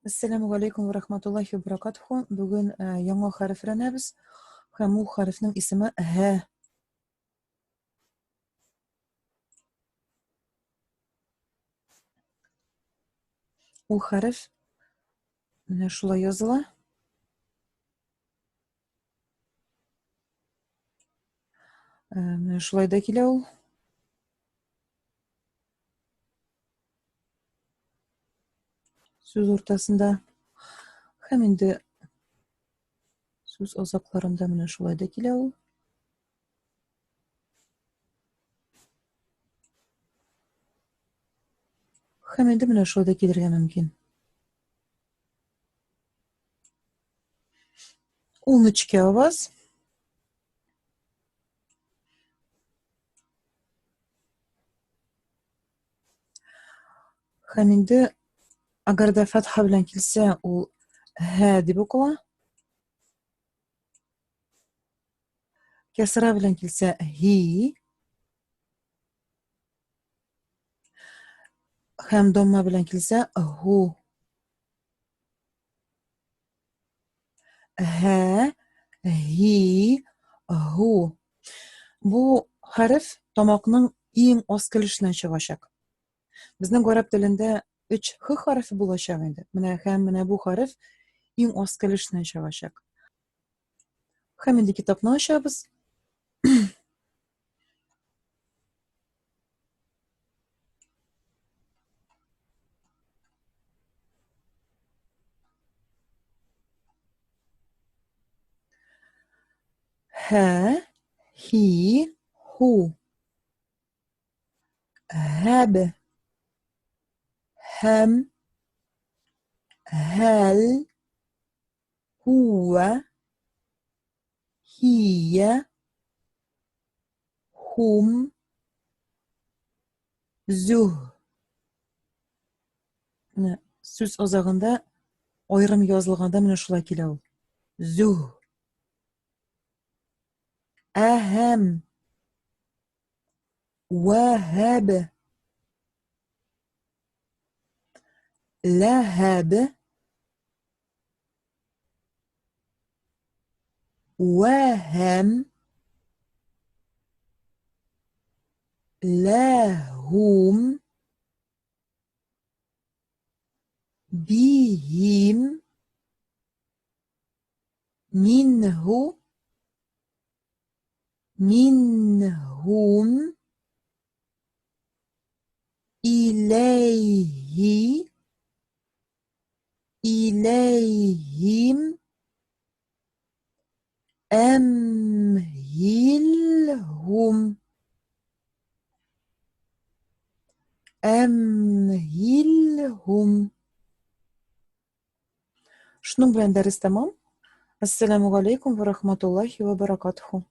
Әссәламү галәйкүм вә рахматуллаһи вә баракатуху. Бүген э, яңа хәреф өйрәнәбез. Һәм ул хәрефнең исеме Һ. Ул хәреф менә шулай языла. Э, менә шулай да килә ул. Сүз уртасында һәм инде сүз азакларында менә шулай да килә ул. Һәм инде менә шулай да килергә мөмкин. Ул нечкә аваз. Һәм инде әгәр дә фәтха белән килсә, ул һә дип укыла. Кәсра белән килсә һи. Һәм домма белән килсә һу. Һә, һи, һу. Бу хәреф тамакның иң аскы өлешеннән чыгачак. Безнең гарәп телендә өч х хәрефе булачак инде. Менә һәм менә бу хәреф иң аскы өлешеннән чыгачак. Һәм инде китапны ачабыз. Һә, һи, һу. Һәб, һәм, һәл, һүә, һия, һум, зүһ. Менә сүз азагында аерым язылганда менә шулай килә ул. Зүһ. Әһәм. Вәһәб. Ләһәб. Вәһәм. Ләһум. Биһим. Минһу. Минһум. Иләйһи. Иләйһим. Әмһилһум. Әмһилһум. Шуның белән дәрес тәмам. Ассаламу галәйкүм ва рахматуллахи ва баракатуху.